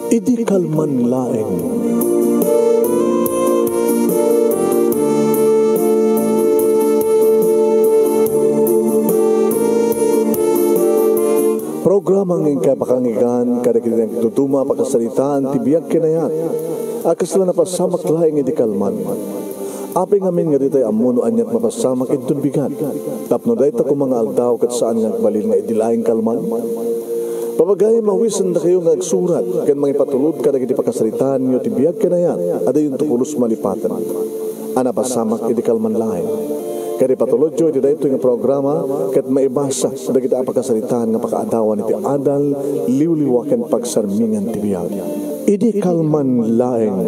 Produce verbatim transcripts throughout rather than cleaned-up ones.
Idi kalman laeng. Programa nga inkay pakangigan kadagiti nagduduma a pakasaritaan ti biag ken ayat a kasla napasamak laeng idi kalman. Apay ngamin nga ditay ammo no aniat mapasamak inton bigat, tapno dayta koma nga aldaw ket saan nga agbalin nga idi laeng kalman? Papagayam, awisendakayo nga agsurat ken mangipatulod kadagiti pakasaritaanyo ti biag ken ayat a diyonto pulos malipaten a napasamak idi kalman laeng. Ket ipatulodyo iti daytoy nga programa ket maibasa dagiti a pakasaritaan nga pakaadawan iti adal, liwliwa ken pagsarmingan ti biag. Idi kalman laeng.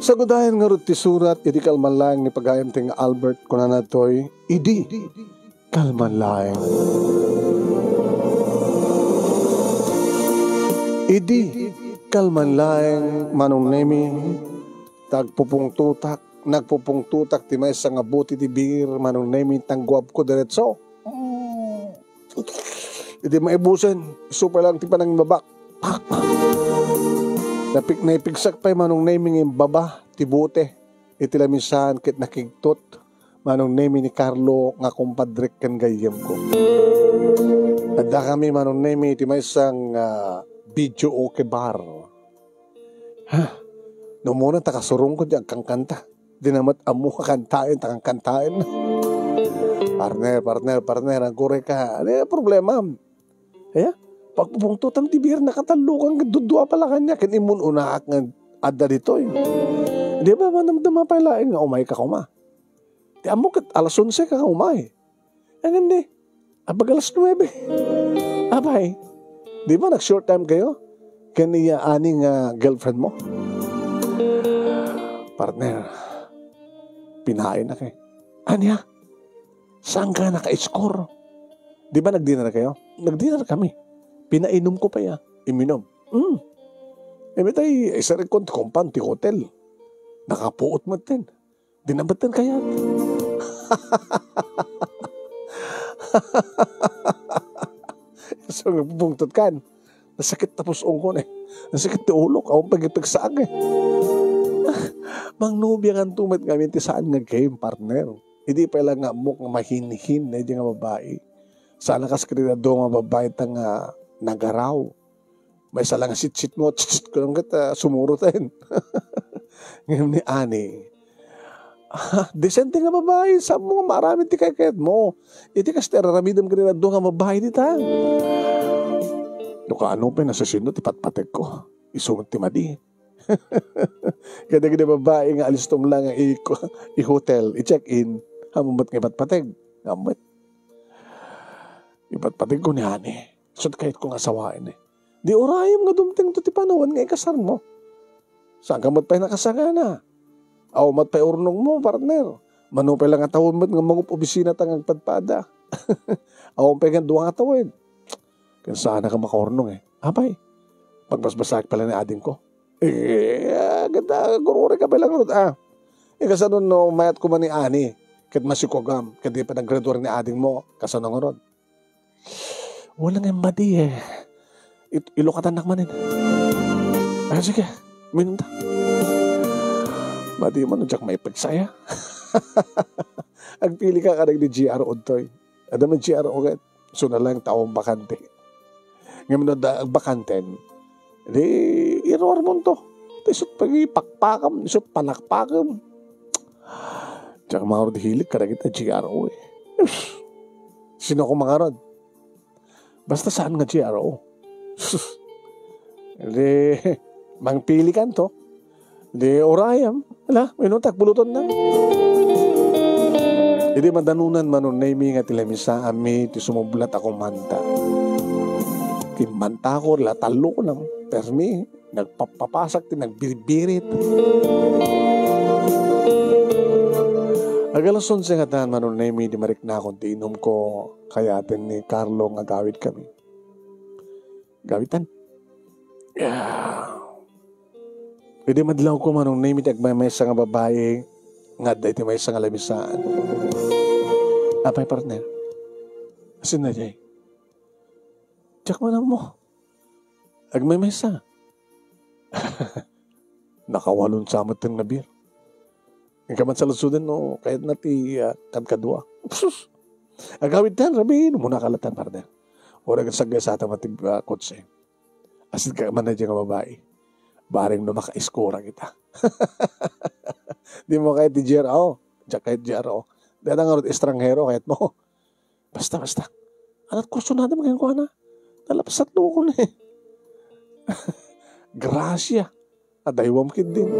Sagudayan ngarud ti surat, idi kalman laeng ni pagayam ti nga Albert, kunana ditoy, idi kalman laeng. Idi kalman laeng, Manong Nemi, tagpupungtotak, nagpupungtotak ti maysa nga buti ti beer, Manong Nemi, tangguabko diretso. Mm. Idi maibusen, isu pay lang ti panangibabak. Napig-, naipigsak pay Manong Nemi nga imbaba ti bote iti lamisaan ket nakigtot Manong Nemi ni Carlo nga kumpadrek ken gayyemko. Addakami Manong Nemi iti maysa nga videoke bar. Ha? No umuna ta kasurongko ti agkankanta. Di na met ammo a kantaen ta kankantaen. Partner, partner, partner, agurayka. Ania problema? Aya? Pagpupungtotam ti beer, nakatallokan ket duadua pay la kaniak ken immun-unaak nga adda ditoy. Di ba, manamdama pay laeng nga umayka koma? Ti ammok ket alas onse ka nga umay. Ngem di, apag alas nuebe. Apay, di ba nag-short time kayo ken ni Ani nga girlfriend mo? Partner, pinaaynak eh. Ania? Saan ka naka-score? Di ba nag-dinner kayo? Nag-dinner kami. Pinainomko pay a. Iminom. Hmm. Imbitay, isarigko ti compound ti hotel. Nakapuot metten. Di na metten kayat. So, nagpupungtot kan. Nasakit ta pus-ongko ne. Nasakit ti ulok. Awan pagipigsaak eh. Mangnobiakanto met ngamin ti saan nga game, partner. Idi pay la nga ammok nga mahinhin na idi nga babai. Sana kas kadagiti adu nga babai ta nga nagaraw. Maysa la nga sitsit mo, tsit, kunam ket, ah, sumuro tayo. Ngem ni Ani, ah, disente nga babai, saan mo nga maaramid ti kaykayat mo? Iti kasta, araramidem kadagiti adu nga babai dita. No kaano pay nasasino ti patpategko, isu met ti madi. Kadagiti babai nga alistom la nga i-, i-hotel, i-check-in, ammom met nga ipatpateg. Ammom met. Ipatpategko ni Ani. Isu ti kayatko nga asawaen eh. Di urayem nga dumtengto ti panawen nga ikasarmo. Saan ka met pay nakasagana? Awan met pay urnongmo, partner. Mano pay la nga tawen met nga mangup-obisinata nga agpadpada. Awan pay nga dua nga tawen. Ken saan ka makaurnong eh. Apay, pagbasbasaek pay la ni adingko. Eh, ah, ket, ah, agururayka pay la ngarud, ah. Eh, kasano no mayat koma ni Ani, ket masikuagam, ket di pay naggraduar ni adingmo, kasano ngarud? Wala nga madi eh. It-, ilukatannak manen. Ah, sige, uminom ta. Madi man, diak maipagsaya. Agpili ka kadagiti G R O ditoy. Adda met G R O ket isu na lang ti awan bakante. Ngem no adda agbakanten, di iruarmonto. Ti isut pagipakpakem, isut panakpakem. Diak mangruar di hilik kadagiti G R O eh. Sino ko mangarod? Basta saan nga G R O. Di, mangpili kanto. Di, urayam. Ala, inutak, buluton na. Idi madanunan, Manong Nemi, nga ti lamisaanmi ti sumublat a kumanta. Kimmantako, la tallo ko lang. Permi, nagpapapasak ti nagbiribirit. Ag alas onse nga tan, Manong Nemi, di mariknakon ti inumko, kayaten ni Carlo nga agawid kami. Gawitan. Ah. Idi madlawko, Manong Nemi, ti agmaymaysa nga babai nga adda iti maysa nga lamisaan. Apay, partner? Asin na jay? Diak man ammo. Agmemesa. Nakawalon sa met nga beer. Inka man saludsodna no kayatna ti, ah, kadkadua. Sus! Agawidtan, rabii, umuna ka latta, partner. Uray ket saggaysata met ti, ah, kotse. Asit ka man dayta nga babai. Bareng no maka-score kita. Dimo kayat ti G R O. Diak kayat G R O. Dayta ngarud estranghero kayatmo. Basta, basta. Ania ti kursunada mo kenkuana? Nalapsat no ko ni. Gracia. Adaywam ketdin.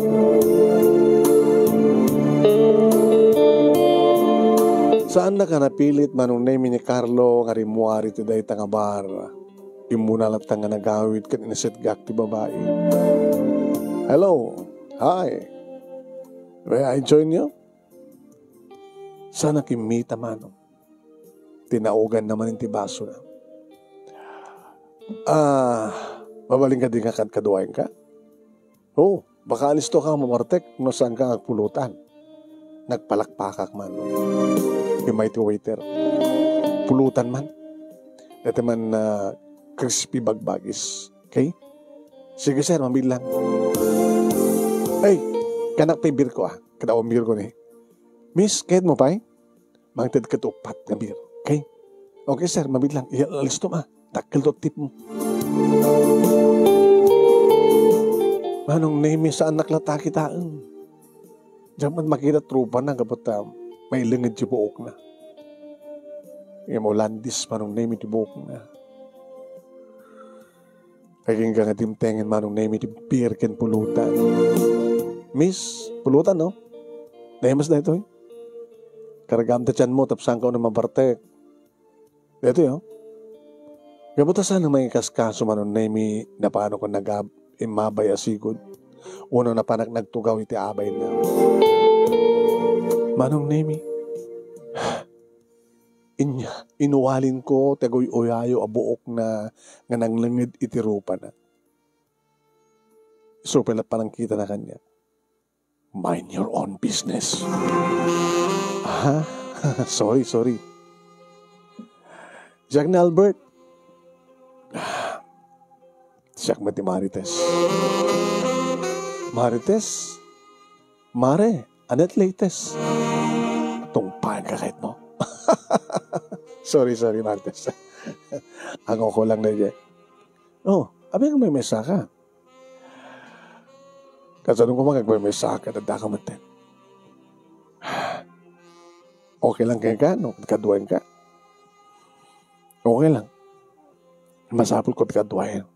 Saannaka napilit, Manong Nemy, ni Carlo nga rimmuar iti dayta nga bar. Immuna latta nga nagawid ket insetgak ti babai. Hello. Hi. May I join you? Saan a kimmita, Manong? Tinaoganna manen ti basona. Ah, mabalin kadi nga kadkaduaenka? Oo, baka alisto ka mabartek no saanka nga agpulutan. Nagpalakpakak man. Immay ti waiter. Pulutan man. Dayta man, ah, crispy bagbagis. Okay? Sige, sir, mabilang. Ay, kanak pay beer ko, ah. Kada beer ko ni. Miss, kayatmo pay? Mangted ket uppat nga beer. Okay? Okay, sir, mabilang. Iya, alistom, ah. Dakkel to tip mo. Manong Nemy, saannak latta kitaen. Diak met makita ti rupana gapu ta mailenged ti buokna. Ngem Olandis, Manong Nemy, ti buokna. Agingga nga dimtengen, Manong Nemy, ti beer ken pulutan. Miss, pulutan, no? Naemas daytoy. Kargaam ti tianmo, tapno saanka unay mabartek. Daytoy, oh. Gapu ta saan a mangikaskaso, Manong Nemy, napanakon nagab-, immabay a sigud. Wenno napanak nagtugaw iti abayna. Manong Nemy, inya, inuwalinko ti aguy-uyayo a buokna nga nanglenged iti rupana. Isu pay la panangkitana kaniak. Mind your own business. Aha. Sorry, sorry. Siak ni Albert. Siak met ni Marites. Marites? Mare, ania ti latest? Tungpaenka kayatmo? Sorry, sorry, Marites. Angko lang daydiay. Oh, abi nga agmemesaka. Kasano koma nga agmemesaka, adda ka metten. Okay lang kenka no kaduaenka? Okay lang. Masapul ko ti kaduaen.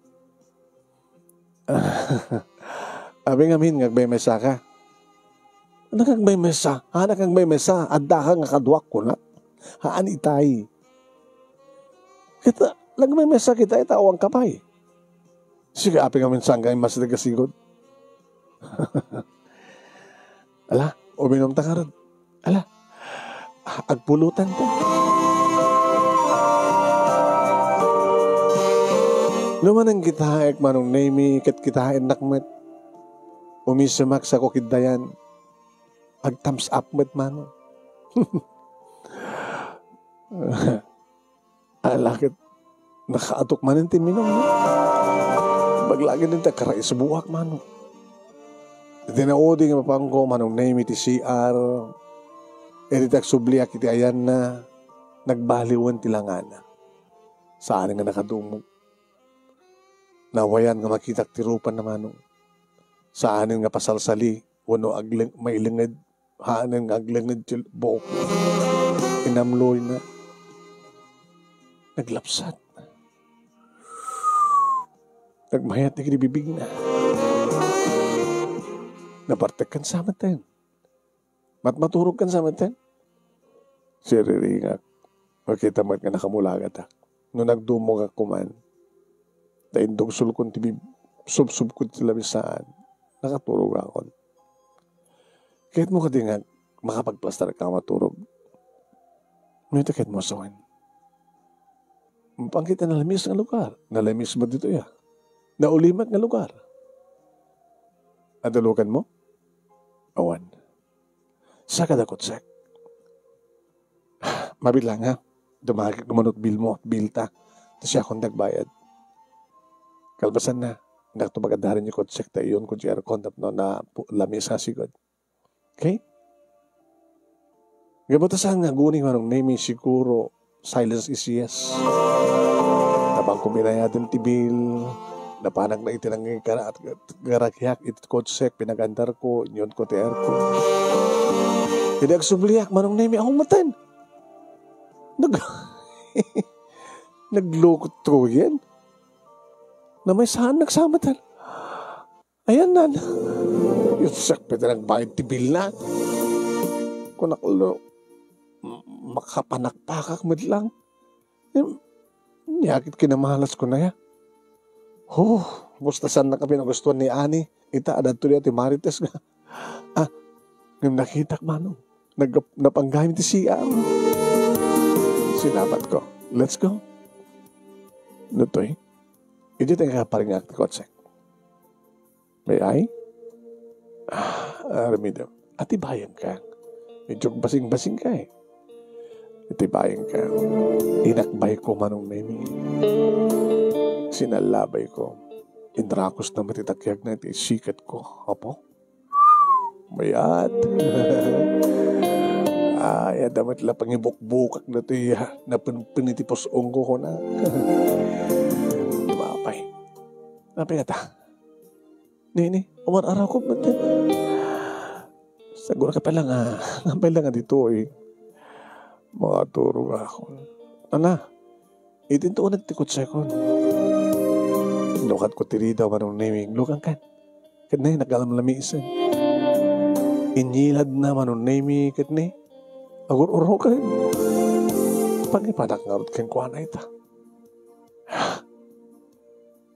Abi ngamin nga agmemesaka. Ania nga agmemesa? Ania nga agmemesa? Addaka nga kaduak, kuna. Haan itay. Ket, nagmemesa kita, ita, awan ka pay. Sige, apay ngamin saan nga immasideg a sigud. Ala, uminumta ngarud. Ala, agpulutan ta. No manen kitaek, Manong Nemy, ket kitaennak met. Umisemak sako ket dayan. Ag-thumbs up met, Manong. Ala ket nakaatok manen ti minum, no? Baglagin ti agkaraisbuak, Manong. Iti naudi nga mapanko, Manong Nemy, ti C R, iti agsubliak iti ayanna, nagbaliwen ti langana. Saan nga nakadumog. Nawayan nga makitak ti rupana, Manong. Saan nga pasalsali wenno agleng-, mailenged. Haanen nga aglenged ti buok. Inamloyna. Naglapsat. Nagmayat dagiti bibigna. Nabartek kensa metten. Matmaturog kensa metten. Siriringak. Makita met nga nakamulagatak. No nagdumogak koman, ta indugsolkon ti bib-, subsubko ti lamisaan, nakaturogakon. Kayatmo kadi nga makapagplastar ka maturog? No ita kayatmo sawen. Mapan kita nalamis nga lugar. Nalamis met ditoy, ah. Naulimek nga lugar. Adalokanmo? Awan. Saka da kotsek. Mabilang, ha? Dumagik no manut bilmo, bilta. Ta siakon ti agbayad. Kalpasanna, innak to pagadarin ti kotsek ta iyonko ti aircon tapno na pu-, lamisa sigud. Okay? Gapu ta saan nga aguni, Manong Nemi, siguro, silence is yes. Napangko binayadan ti bill, napanak na iti nangikara-, garagiak iti kotsek, pinagandarko, inyonko ti aircon. Idi agsubliak, Manong Nemi, aw, matan. Nag-, naglukot ko yan. Na may saan nagsamatan. Ayan nan. Yung sakit na nagbayad ti bill na. Kunak lo, m-, makapanakpakak met lang. Em, niyakit kinamalas ko na ya. Huh, basta saan na ka pinagustuhan ni Ani. Ita, adad to ti Marites nga. Ah, ngem nakitak, Manong. Nag-, napanggayam ti C R. Sinabat ko, "Let's go." Nutoy, idi ti nakaparingak ti kotsek. May ay? Ah, aramidem. Atibayan ka. Medyo basing-basing ka eh. Atibayan ka. Inakbay ko, Manong Nemi. Sinallabay ko. Inrakos na matitakyag na iti sikat ko. Apo? Mayat. Ay, adda met la pangibukbukak datoy, ah, napenpen iti pus-ong ko, kuna. Mapay. Napay ngata? Nini, umar-arakop met. Sagura ka pala nga, napay lang nga ditoy. Makaturog ako. Ana, Itinto uneg ti kotsekon. Lukat ko ti ridaw, Manong Nemi, lukan kan. Ket ne, nagkalamlamisen. Inyilad na, Manong Nemi, ket ne, agur-uroken. Pangipanak ngarud kenkuana ita.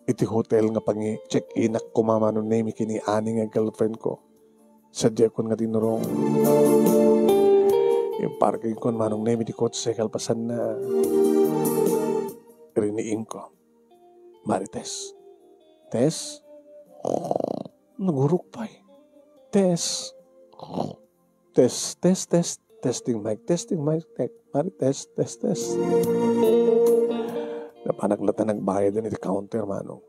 Iti hotel nga pangi-check-inak koma, Manong Nemi, ken ni Ani nga girlfriend ko. Sadiakon nga dinurong. Imparkingkon, Manong Nemi, ti kotse kalpasanna. Riniingko. Marites. Test. Nagurok pay. Test. Test, test, test. Testing mic, testing mic, test. Marites, test, test. Napanak latta nagbayad iti counter, Manong.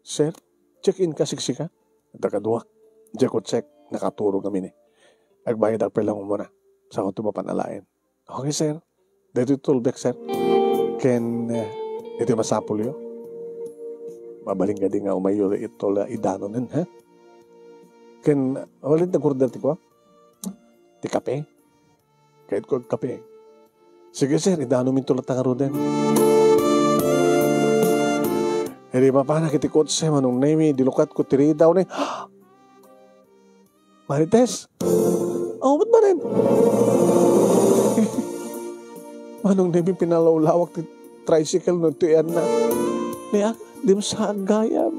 Sir, check-in ka, siksika? Dakaduak. Diak ko check, nakaturog amin eh. Agbayadak pay lang umuna. Saan ko tummapan alaen? Okay, sir. Dito tulbek, sir. Ken, eh, iti masapulyo. Mabalin kadi nga umayo ito la idanonen, ha? Ken, walin nag-order ti kua? Ti kape? Kayat ko agkape. Sige, sir, idano minto latta ngaruden. Idi mapanak iti kotse, Manong Nemi, dilukat ko ti ridaw ni, Marites? Aw, ba't manen? Manong Nemi, pinalawlawak ti tricycle no ti anna. Ni ak, dim sa gayam.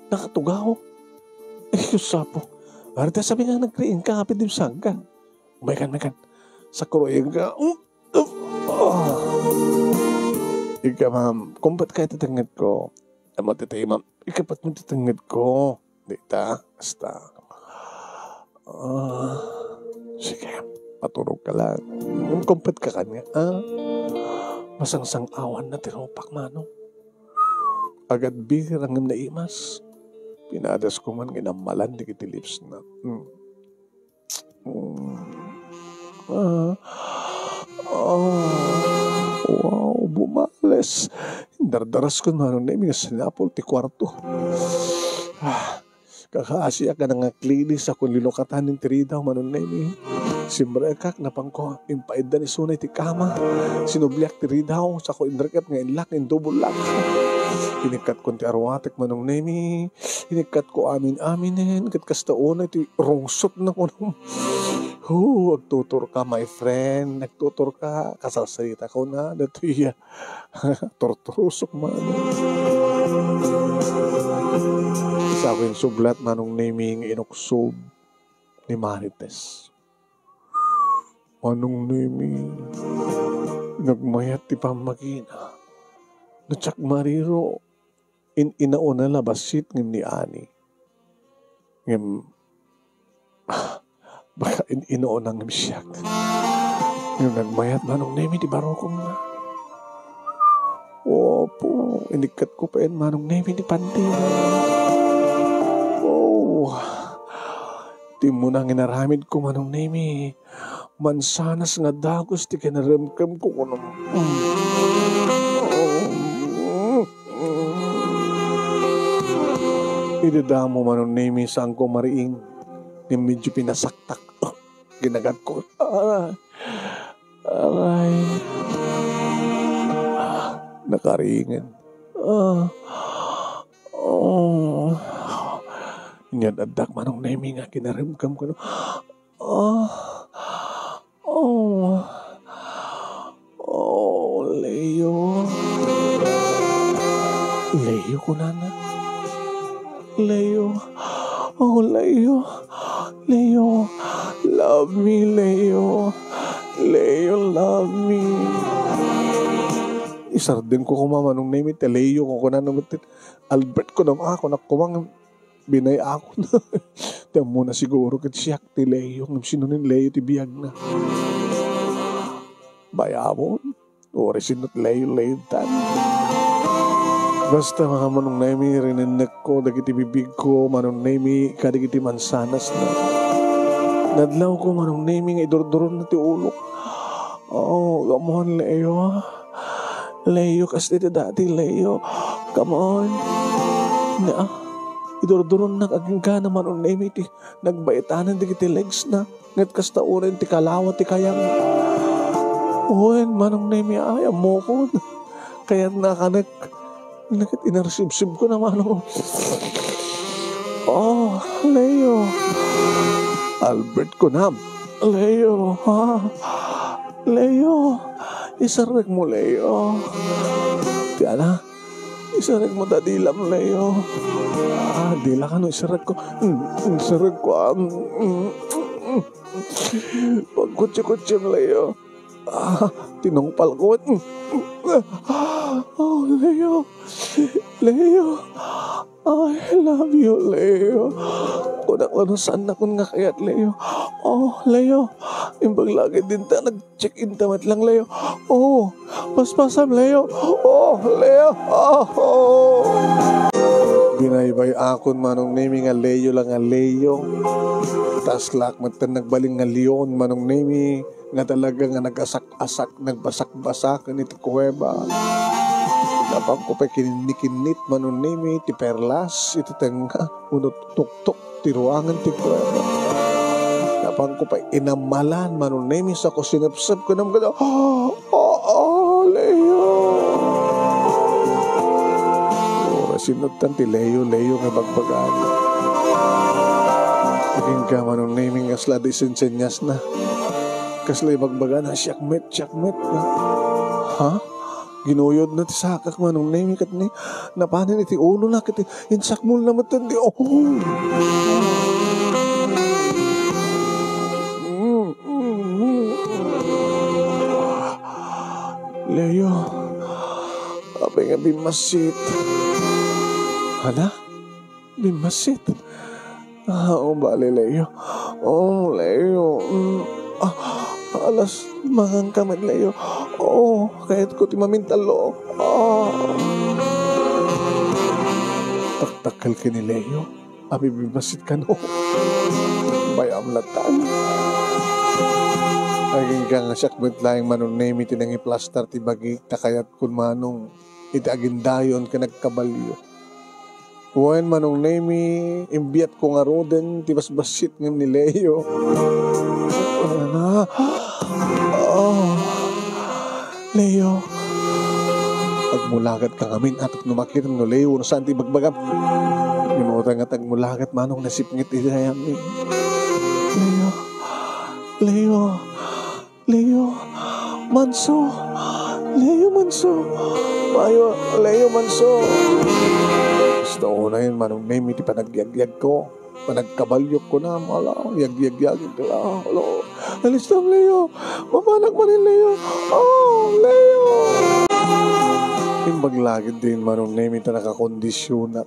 Nakatugaw. Eh, Diyos apo. Marites, sabi nga nagriing ka, apid dim sa ga. Maikan, maikan. Sakuro yung ka. Um, um, ah. Ika, ma'am, kumpet ka iti tenged ko. Amo ti tayo, ma'am. Ikapat mo ti tenged ko. Di ta, basta. Ah, sige, paturog ka lang. Yung kumpet ka kanya, ah. Masangsang-awan na ti rupak, Manong. Agad bigir ang naimas. Pinadas ko man nga inamalan di kiti lips na. Hmm. Mm. Ah. Ah. Wow, bumales. Dardaras ko, Manong Nemi, nga sinapol ti kwarto. Ah. Kakaasiak nga nangaklili sa kun lilukatan ti ridaw, Manong Nemi. Simrekak, napangko, impaiddan isuna iti kama. Sinubliak ti ridaw, sako inrekep nga inlak, indubullak. Inikkat ko ti arwatek, Manong Nemi. Inikkat ko amin-aminen, ket kasta unay ti rungsot na kuno. Hu, agtutur ka, my friend. Agtutur ka. Kasarsarita ko na. Datoy, ah, turturusok man. Sa akin sublat, Manong Nemi, nga inuksob ni Marites. Manong Nemi, nagmayat ti pammagina. Natsak mariro, in-inauna la bassit ngem ni Ani. Ngem, baka in-inauna ngem siak. Ngem nagmayat, Manong Nemi, ti barukongna. Apo, inikkatko pay Manong Nemi ti panti. Oh, ti immuna nga inaramidko, Manong Nemi. Mansanas nga dagus ti kinaremkemko kuno. Idi damo, Manong Nemi, saanko mariing. Ngem medyo pinasaktak. Ginagatko. Ah, aray. Ah, nakaringen. Ah. Oh. Nia addak, Manong Nemi, nga kinaremkemko. Ah. Oh. Oh, Leo. Leo, kunana. Leo. Oh, Leo. Leo. Love me, Leo. Leo, love me. Isardengko koma, Manong Nemi, ti Leo, kunana met ti Albert, kunam, ah, kunak koma nga binay-akon. Ti ammona siguro ket siak ti Leo, ngem sino ni Leo ti biagna? Bayamon? Uray sino ti Leo, Leo tan. Basta, Manong Nemi, rinennekko dagiti bibigko, Manong Nemi, kadagiti mansanasna. Nadlawko, Manong Nemi, nga idurduronna ti ulok. Oh, come on, Leo. Leo, kas iti dati, Leo. Come on. Nia, idurduronnak agingga, Manong Nemi, ti nagbaitanen dagiti legs na. Ngem kasta unay ti kalawa ti kayam. Wen, Manong Nemi, ay, ammokon. Kayatna a kanek. Ket inarsibsibkona, Manong. Oh, Leo. Albert, kunam. Leo, ha? Leo, isarrekmo, Leo. Ti ala, isarrekmo ta dilam, Leo. Ah, dila kano isarrekko. Mm, isarrekko, ah, mm, mm, mm. Pagkutsi-kutsiem, Leo. Ah, tinungpalko. Oh, Leo. Leo. I love you, Leo. Kunak la no saannakon nga kayat, Leo. Oh, Leo. Imbag la ketdin ta nag-check-in ta met lang, Leo. Oh, paspasam, Leo. Oh, Leo. Oh, oh. Binaybay-akon, Manong Nemi, nga Leo la nga Leo. Taslak metten nagbalin nga leon, Manong Nemi, nga talaga nga nagasak-asak, nagbasakbasak iti kuweba. Napanko pay kinnikinnit, Manong Nemi, ti perlas iti tengnga, wenno tuktok ti ruangan ti kuweba. Napanko pay inammalan, Manong Nemi, sako sinepsep, kunam kada, "Oh, oh, Leo." Uray sino tan ti Leo, Leo nga bagbagaan. Agingga, Manong Nemi, nga kasla di sensenyasna. Kasla ibagbagana, "Siak met, siak met." Ha? Ginuyodna ti sakak, Manong Nemi, ket ni napanen iti ulona ket insakmolna met ti, oh. Leo, apay nga bimmassit? Hala? Bimmassit? Ah, o, bale, Leo. Oh, Leo. Mm. Ah, alas, mangan ka met, Leo. Oh, kayatko ti mamintallo. Ah. Taktakkel ken ni Leo. Apay bimmassit kano? Bayam latan. Agingga nga siak met laeng, Manong Nemi, ti nangiplastar ti bagik ta kayatkon, Manong, iti agindayon ken agkabalio. Wen, Manong Nemi, imbiatko ngaruden ti basbassit ngem ni Leo. Ana? Oh. Leo. Agmulagat ka ngamin, a tapno makitam no Leo no saan ti ibagbagam. Ngem uray nga agmulagat, Manong, nasipnget iti ayammi. Leo. Leo. Leo Manso! Leo Manso! Mayo, Leo Manso! Kasta unayen, Manong Nemi, ti panagyagyagko. Panagkabaliok, kunam, ala, yagyagyagik, ala, ala. Alistam, Leo! Mapanak manen, Leo! Oh, Leo! Imbag la ketdin, Manong Nemi, ta nakakondisionak.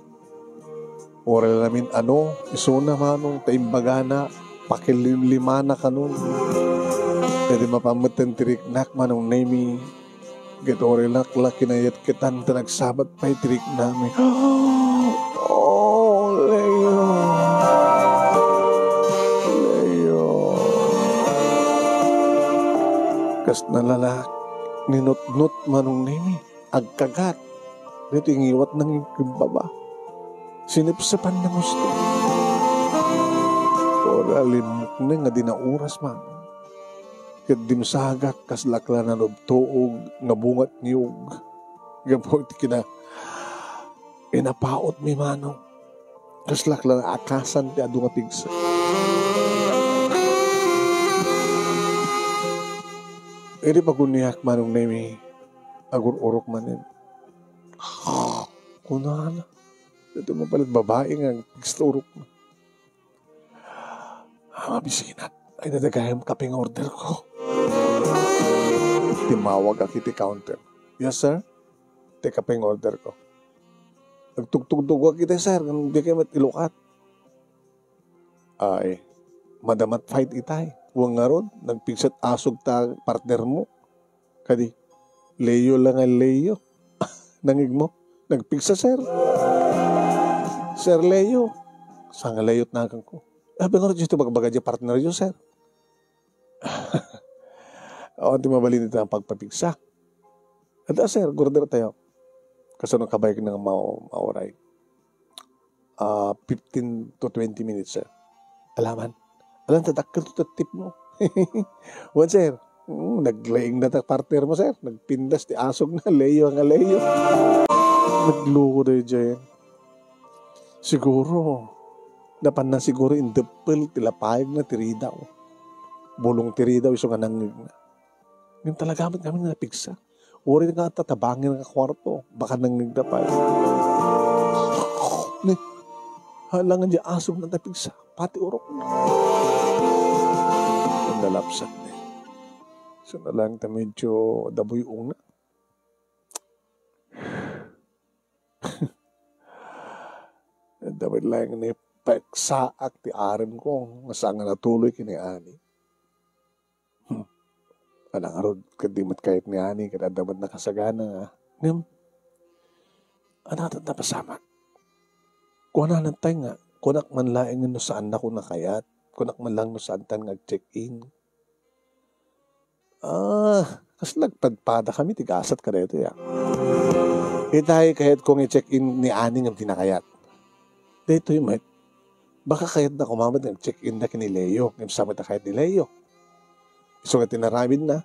Uray la namin-ano, isuna, Manong, ta imbagana, pakilimlimana kanon. Daydi mapan metten ti riknak, Manong Nemi, Ket uray laklak kinayat ketan ta nagsabat pay ti riknami. Oh, Leo. Leo. Kas nalalak, ninutnot Manong Nemi. Agkagat. Dito ingiwat nang imbaba. Sinepsepan na gusto. Ora limmukna nga di nauras man. Ket dimsagak kas lakla nanubtoog nga bungat niyog. Gapu iti kina-, inapaot mi manong. Kas lakla naakasan ti adu nga pigsa. Idi paguniak Manong Nemi, agur-urok manen. Kunana, ito mo palit babae nga pigsa urok na. Ah, mabisinat. Ay, nadagayam kape nga order ko. Timawag ak iti counter. "Yes, sir? Ti kape nga order ko." Nagtugtugtugak iti, sir. Ngem di kayo met ilukat. Ay, madamat fight itay. Wen ngarud, nagpigsat asog ta partner mo. Kadi, Leo lang nga Leo. Nangig mo, nagpigsa, sir. Sir Leo. Saan nga Leo ti nagan ko? Abi nga iti bagbaga di partner yo, sir. Awan ti mabalin iti pagpapigsa. Ada, sir, order tayo. Kasano kabayag nga ma-, mauray? Ah, fifteen to twenty minutes, sir. Alaman. Alam, tadakkel to tip mo. Wen, sir. Hmm, naglaing na ta partner mo, sir. Nagpindas ti asog na, Leo nga Leo. Nagluko tayo dyan. Siguro, napan na siguro indeppel ti lapayag na ti ridaw. Bulong ti ridaw, isu nga nangngeg na. Ngem talaga met ngamin nga napigsa. Uray nga tatabangin nga kwarto, baka nangngegda pay. Ni, hala nga di asog na napigsa, pati urok na. Nalapsat ni. So na lang ta medyo dabuy-ong na. Dapat lang ni peksaak ti arem ko, nga saan nga natuloy kini ani. Hmm. Anak ngarud, ket di met kayat ni ani, ket adda met nakasagana. Ngem, ania ti napasamak? Kuana natay nga, kunak man laeng no saannakon nga kayat, kunak man lang no saantan nga ag-check-in. Ah, kas nagpadpada kami, ti gasat kadaytoy, ah. Itay kayat ko nga i-check-in ni ani ngem di na kayat. Daytoy met. Baka kayat na kumamat nga check-in na kini Leo, ngem sa met a kayat ni Leo. Isu nga tinaramid na.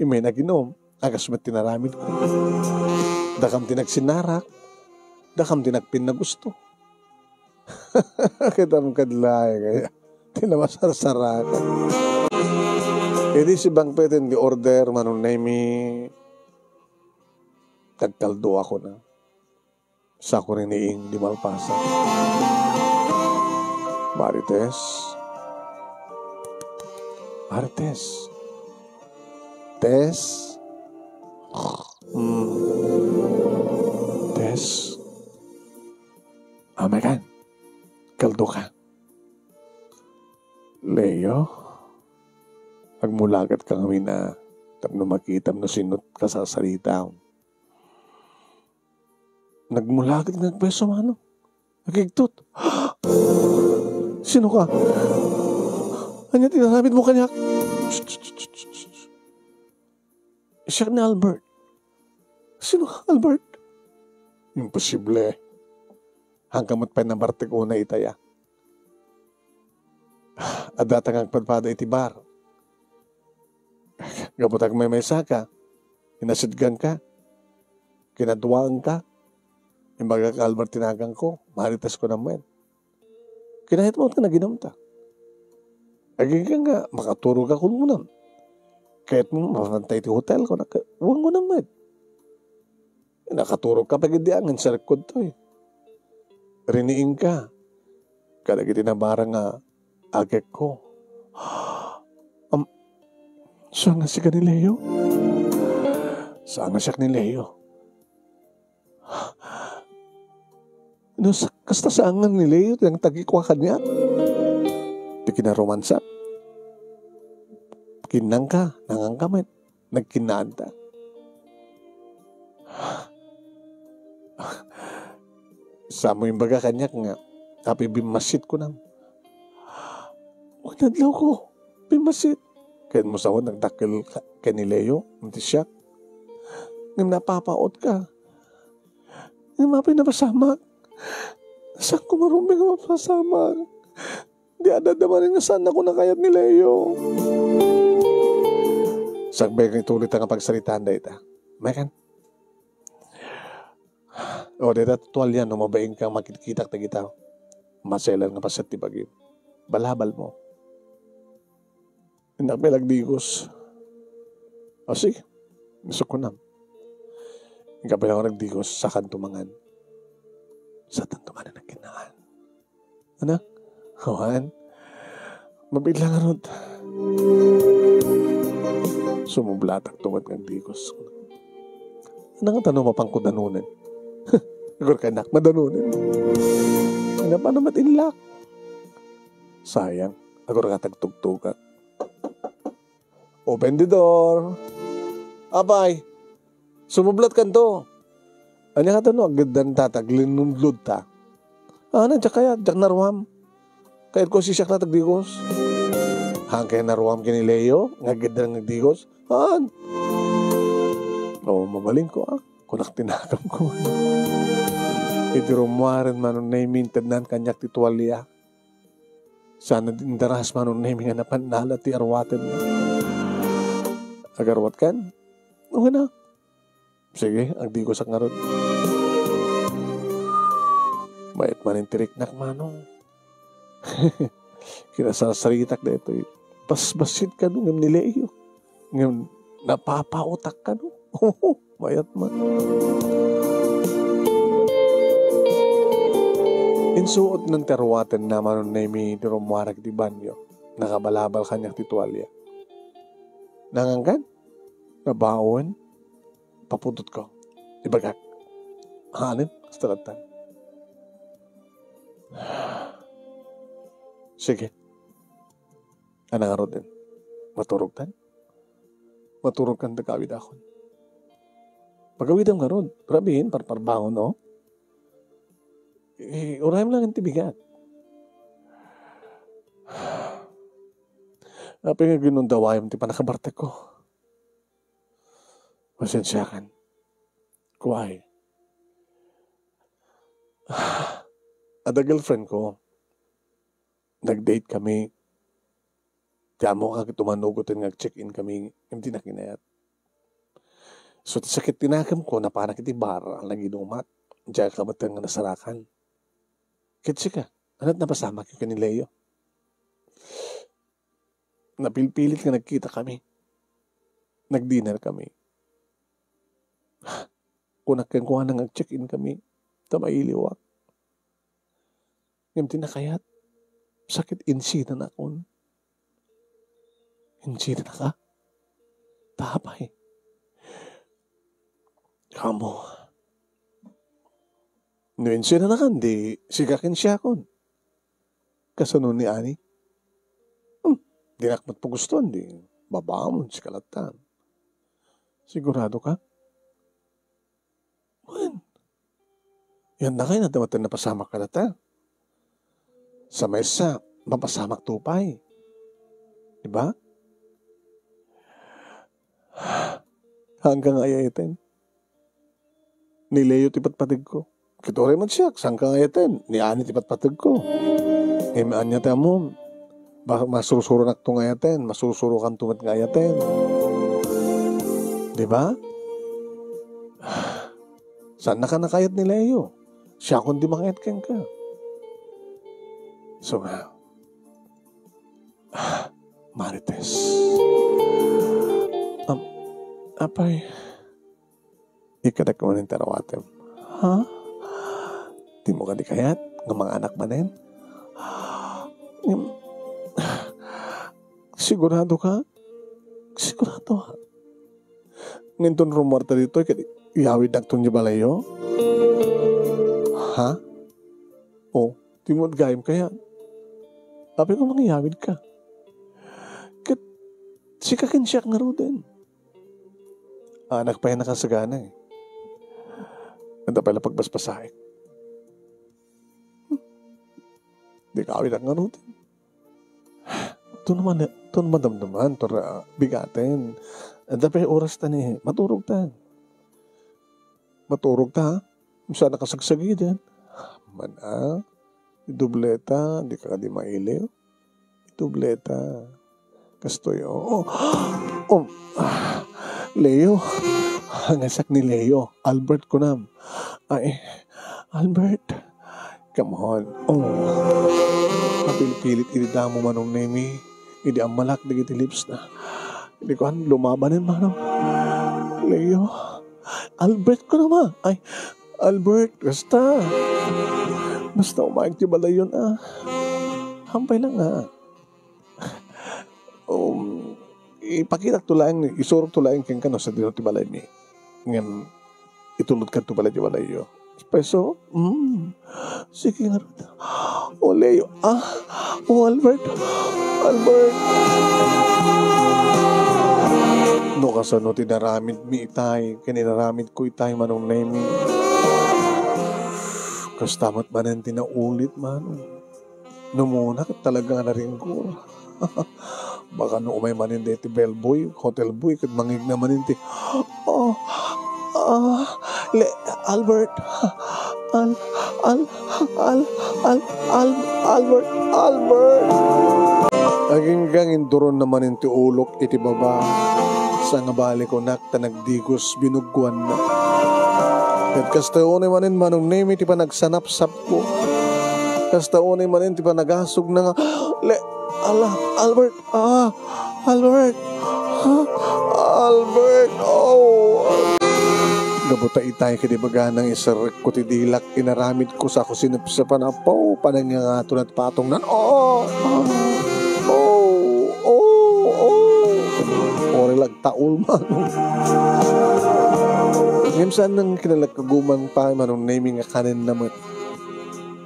Imay naginom, agas met tinaramid ko. Dakam ti nagsinarak, dakam ti nagpinnagusto. Kitam kadlaay kaya. Ti namasarsarakan. Idi si Bangpeten di order, Manong Nemi, nagkaldo ako na. Sa kuriniing di malpasan. Marites. Marites. Tes. Mm. Tes. Amekan. Kaldo ka. Leo. Agmulagat ka ngamin a tapno makitam no sino kasasarita. Nagmulagat nga agbeso, mano. Nagigtot. Sino ka? Ania ti inaramid mo kaniak? Siak ni Albert. Sino ka, Albert? Imposible. Hangka met pay nabartek una itaya. Adda ta nga agpadpada iti bar. Gapu ta agmaymaysa ka, inasidgan ka, kinaduaan ka, imbaga ka Albert tinagan ko, Marites ko naman. Kinayat mo ta naginum ta. Agingga nga, makaturog ako ngunam. Kayat mo, mapantay ti hotel ko, naka-, wan ngunam met. Nakaturog ka pagid di angin sa rekodto, eh. Riniing ka. Kadagiti nabara nga agek ko. Am, saan nga sika ni Leo? Saan nga siak ni Leo? No, sa-, kasta saan nga ni Leo, ti nangtagikua kaniak? Ti kinaromansa. Kinnang ka, nangan ka met. nagkinnaanta. Samo imbaga kaniak nga, apay bimmassit, kunam. Wen, adlawko, bimmassit. Ket mo sawen, nagdakkel ka, ken ni Leo, iti siak. Ngem napapaotka. Ngem apay napasamak? Saan ko marumbeng a mapasamak? Di adda manen nga saannako nakayat ni Leo. Sakbay nga ituloy ta nga pagsaritaan dayta. Mekan? O, dayta tutualian no mabain kang makitkitak dagita. Maselan nga paset ti bagim. Balabal mo. Innak pay nagdigos. O, sige. Gusto ko na. Innak pay lang nagdigos, sakan tumangan. Satan tumangan ang kinahan. Anak, kawan. Mabigla nga rod. Sumublatak tumat nga digos. Ano nga tanong mapangko danunen? Agor ka, anak, madanunen. Ano, paano mat inlock? Sayang. Agor ka tagtugtugak. Open the door. Apay, sumublat kanto. Anya ka no, agddan ta, taglinudlod ta. Ah, na, diak kaya, diak naruam. Kayat ko sisiak na tagdigos. Haan kaya naruam ken ni Leo, nga agddan nga agdigos? Haan. O, mabalin ko, ah. Kunak tinakam ko. Iti rummuaren, Manong Nemy, intednan kaniak ti tualia. Saan a di indaras, Manong Nemy, nga napan nala ti arwaten. Agarwat kan? O, nga na. Sige, agdigosak ngarud. Mayat manen ti riknak, Manong. Kinasarsaritak daytoy. Basbassit kano ngem ni Leo. Ngem napapaotak kano. Mayat man. Insuot nan ti arwatenna, Manong Nemy, ti rummuarek iti banyo. Nakabalabal kaniak ti tualia. Nangankan? Nabaon? Papudot ko. Ibagak. Hanin? Hasta latan. Sige. Ano nga rod din? Maturog tan? Maturog kan tagawid akon. Pagawidam nga rod. Grabe, parparbangon, no? Eh, urayam lang ti bigat. Apay nga ginundawayam ti panakabartek ko? Pasensiakan. Kuay. Ada girlfriend ko. Nag-date kami. Ti amo ka ket umanugoten nga ag-check-in kami, ngem di nakinayat. So, ti sakit ti nakemko, napanak iti bar, a naginumat. Diak ka met nga nasarakan. Ket sika, ania't napasamak ken ni Leo? Napilpilit nga nagkita kami. Nag-dinner kami. Kunak kenkuana nga ag-check-in kami, ta mailiwak. Ngem ti nakayat, sakit insidanakon. Insidanaka? Ta apay? Amo. No insidanakan, di sika ken siakon. Kasano ni Ani? Hmm, dinak met pagustuan, di babaam, sika latta. Sigurado ka? Wen, yan na kayo na napasamak ka na ta. Sa maysa, mapasamak to pay. Di ba? Hanggang ayayaten. Ni Leo ti patpateg ko. Kituray man siya, saan ka nga ayaten? Ni Ani ti patpateg ko. Em, anya ti amom? Ba, masursuro nakto nga ayaten, masursuro kanto met nga ayaten. Di ba? Saan na ka nakayat ni Leo? Siya kundi mangayat kenka. So nga, Marites. Am-, apay, ikadek manen ti arwatem. Ha? Di mo kadi kayat nga manganak manen? Ngem, sigurado ka? Sigurado, ha? Ngem ton rummuarta ditoy, ket iyawidnak ton di balayo? Ha? O, di mo gayam kayat? Apay nga mangiyawid ka? Ket sika ken siak ngaruden. Anak pay a nakasagana, eh. Adda pay la pagbasbasaek. Di ka awitak ngarud. Tun man, tun madamdaman, tur, ah, bigaten. Adda pay oras ta ni, maturog ta. Maturog ta, ha? Saan a kasagsagiden. Man, ah, idubleta, di ka di mailiw. Idubleta. Kastoy, oo. Oh, ah, Leo. Ngasak ni Leo. Albert kunam. Ay, Albert. Come on. Oh. Mapilpilit iti damo, Manong Nemi. Idi ammalak dagiti lips na. Idi kuan, lumabanen, Manong. Leo. Albert ko naman. Ay, Albert, basta. Basta umayag ti balayyon, ah. Hampay lang, ah. Um, ipakitak to laeng, isurok to laeng kenka no sa dino ti balay mi. Ngem, itulod ka to balay ti balayyo. Espresso? Mm. Sige nga ron. O Leo, ah, o Albert, Albert. No kasano ti naramid mi itay, ken inaramid ko itay, Manong Nemi. Kasta met manen ti naulit, Manong. Numuna ket talaga nga naringgor. Baka no umay manen daytoy bellboy, hotel boy, ket mangngegna manen ti, "Oh, ah, le, Albert, Al, Al, Al, Al, Al, Albert, Albert." Aginggang induron na manen ti ulok iti baba. Sangabali kunak ta nagdigos binuggoanna. Ket kasta unay manen Manong Nemi ti panagsanapsap ko. Kasta unay manen ti panagasugna nga, "Le, ala, Albert, ah, Albert, ah, Albert, oh." Gapu ta itay ket ibagana nga iserrek ko ti dilak, inaramid ko sa ko sinepsepan, apo, panangingato ket patongnan, oh, oh, oh, oh. Ore lag taul, Manong. Ngem saan nang kinalakaguman pa, Manong Nemi, nga kanen na met.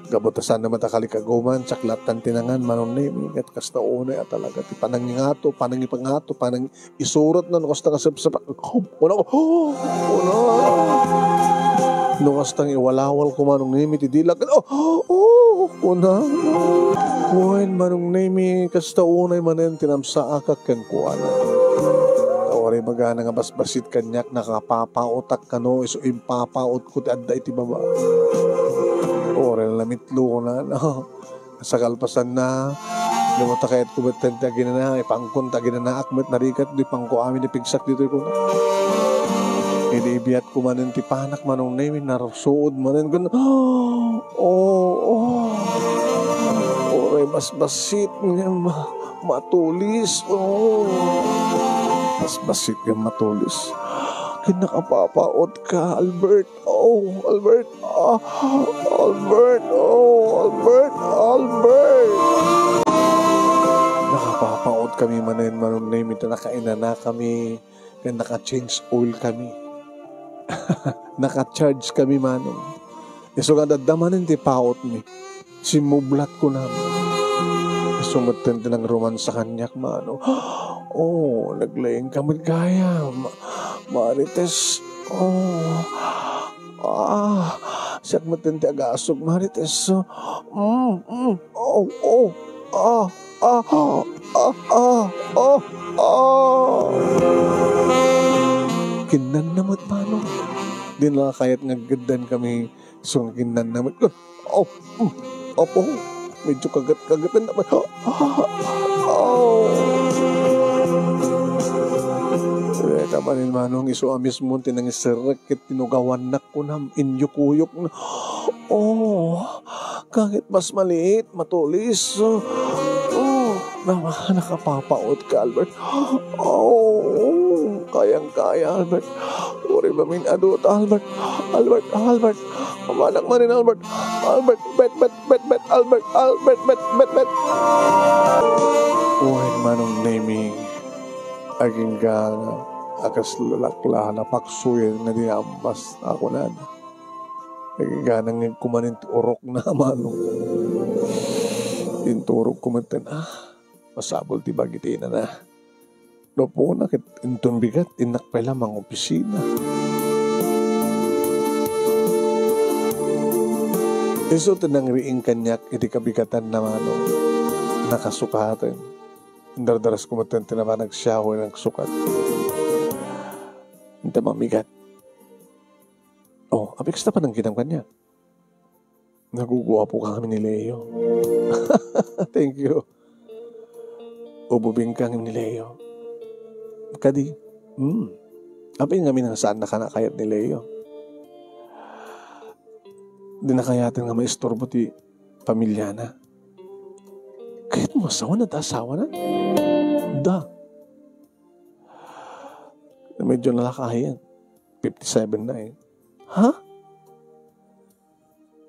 Gapu ta saan na met a kalikaguman, saklattan ti nangan, Manong Nemi, ket kasta unay a talaga ti panangingato, panangipangato, panang-, isurat na no kasta nga sepsep. Kuna ko, "Oh, kuna." No kasta nga iwalawal ko, Manong Nemi, ti dilak. "Oh, oh, kuna." Wen, Manong Nemi, kasta unay manen ti namsaak ken kuana. Ta uray ibagana nga basbasit kaniak, nakapapaotak kano isu impapaot ko ti adda iti baba. Uray lamitlo, kuna, no? Sa kalpasanna, gapu ta kayatko metten ti aginana, ipangkon ta aginanaak met narigat, di pangko amin ipigsak ditoy, kuna. Idi ibiatko manen ti panak, Manong Nemi, narsuod manen, kun, oh, oh. Uray basbasit nga ma-, matulis, oh. Basbasit nga matulis. Ken nakapapaot ka, Albert. Oh, Albert. Ah, Albert. Oh, Albert. Albert. Nakapapaot kami manen, Manong Nemi, ta nakainana kami. Ken naka-change oil kami. Naka-charge kami, Manong. Isu nga dadda manen ti paot mi. Simmublat kunam. Isu metten ti nangrumansa kaniak, Manong. Oh, naglaing ka met gayam. Marites. Oh. Ah, siak metten ti agasug, Marites. Mm, mm. Oh, oh. Ah, ah, ah, ah, ah, ah. Kinnanna met, Manong. Di na kayat nga aggaddan kami. So, kinnanna met. Oh, mm, apo, medyo kagat-kagatan naman. Ah, ah, ah. Reta manen, Manong, isu a mismo ti nangiserrek ket tinugawannak kunam, inyukuyok na. Oh, kahit mas maliit, matulis. Oh, na-, nakapapaot ka, Albert. Oh, kayang-kaya, Albert. Uri ba min adut, Albert? Albert, Albert. Amanak manen, Albert. Albert, bet, bet, bet, bet, Albert, Albert, bet, bet, bet. Wen, Manong Nemi, agingga a kas lakla, napaksuyen nga di ambas, a kunan. Agingga nangngegko manen ti urok na, Manong. Inturogko metten, ah, masapul ti bagiti inana. Gapuna ket inton bigat, innak pay la mangopisina. Isu ti nangriing kaniak iti kabigatan na mano. Nakasukaten. Indardaras ko metten ti nabanag siya wenno nagsukat. Inta mamigat. Oh, apay kasta panangkitam kaniak. Naguguapo ka ngamin ni Leo. Thank you. Ububing ka ngamin ni Leo. Kadi, hmm. Apay ngamin nga saan na ka nakayat ni Leo. Di nakayaten nga maistorbo ti pamilyana. Kayat mo asawa na, ta asawa na? Da. Medyo nalakayan. Fifty-seven na eh. Ha?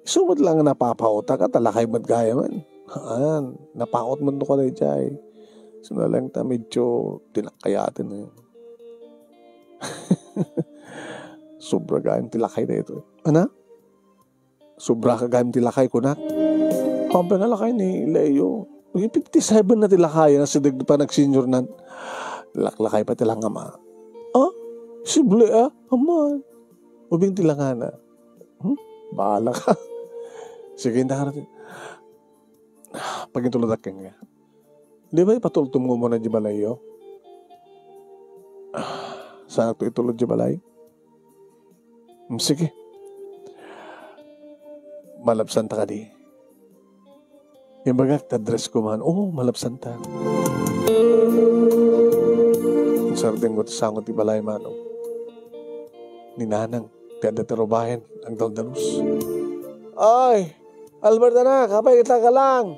Isu met lang napapaotak, ta lakay met gayam. Haan, napaot met no kadaydiay. Isu na lang ta medyo di nakayaten eh. Sobra gayam ti lakay daytoy. Ana? Sobra ka gayam ti lakay, kunak. Ampay nga lakay ni Leo. Uy, fifty-seven na ti lakay, na si dagdi pa nag-senior nan. Laklakay pa ti langama. Ah? Sible, ah? Aman. Ubing ti langana. Hmm? Bahala ka. Sige, inda ka natin. Pagintuludak ka nga. Di ba ipatultom mo muna di balayyo? Saan to itulod di balay? Hmm, sige. Malabsan ta kadi. Imbagak ta dress ko man. Oo, malabsan ta. Sardeng ko ti sango ti balay mano. Ni Nanang, ti adda ti rubayan, agdaldalus. Ay, Albert anak, apay kita ka lang?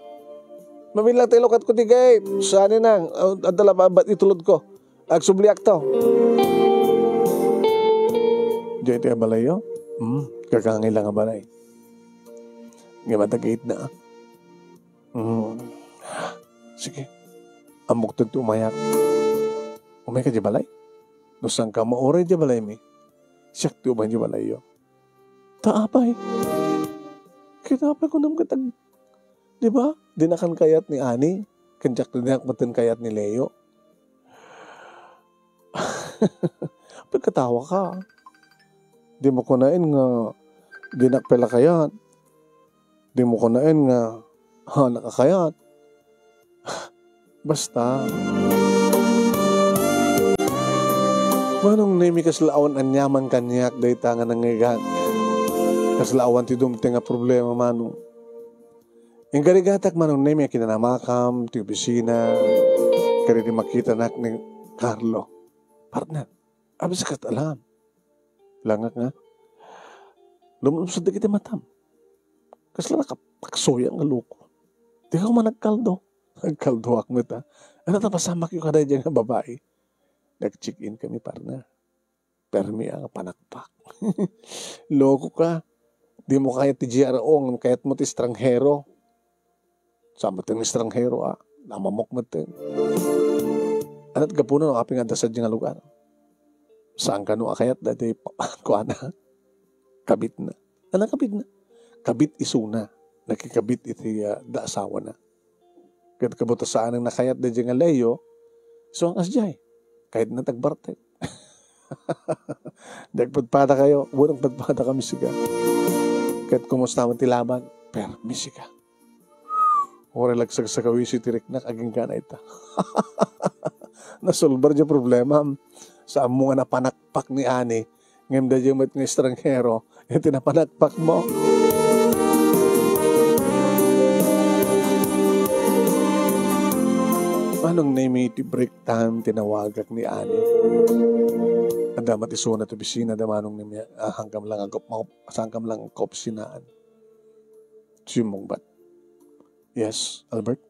Mamin lang ti lukat ko ti gate. Saan ni Nang? Adda la ba itulod ko? Agsubliak to. Diay ti abalayyo? Hmm, kakangay lang a balay. Nga matagit na. Hmm. Sige. Ammok ti umayak. Umay ka di balay? No saan ka mauray di balay mi? Siak ti umay di balayyo. Ta apay? Kita apay kunam ket ag-, di ba? Di na kan kayat ni Ani. Ken diak, di na met kayat ni Leo. Pagkatawa ka. Di mo kunain nga di na pala kayat. Di mo kunain nga ha, nakakayat. Basta. Manong Nemi, kasla awan aniaman kaniak dayta nga nangngegak. Kasla awan ti dumteng a problema, Manong. Inggarigatak, Manong Nemi, a kinanamakam ti opisina, kadagiti makitanak ni Carlo. Partner, apay sika ket alam. Langak nga, lumlumsod dagiti matam. Kasla nakapaksoyan nga loko. Dika koma nagkaldo. Nagkaldoak met, a. Ano ta pasamak yu kadaydiay nga babai? Nag-check-in kami, partner. Permi a nga panakpak. Loko ka. Di mo kayat ti G R O, ngem kayat mo ti estranghero. Saan met ti estranghero, a? Namamok met ti. Ania't gapuna no apay nga adda sadiay nga lugar? Saan kano a kayat daytoy pa-, kuana? Kabitna. Ano kabitna? Kabit isuna. Nakikabit iti, a, da asawana. Ket kabut a saan a nakayat daydiay nga Leo, isu a kasdiay. Kayatna ti agbartek. Di agpadpada kayo. Wen, agpadpada kami sika. Ket kumusta met ti labag? Permi sika. Uray la agsagsagawisi ti riknak, agingga na ita. Nasolbar diay problemam. Saanmo nga napanakpak ni Ani, ngem daydiay met nga estranghero, iti napanakpak mo. Manong Nemi, iti break time, tinawagak ni Ani. Adda met isuna ti opisina, da Manong Nemi, a, saankam lang agop-, saankam lang kaopisinaan. Simmungbat. Yes, Albert?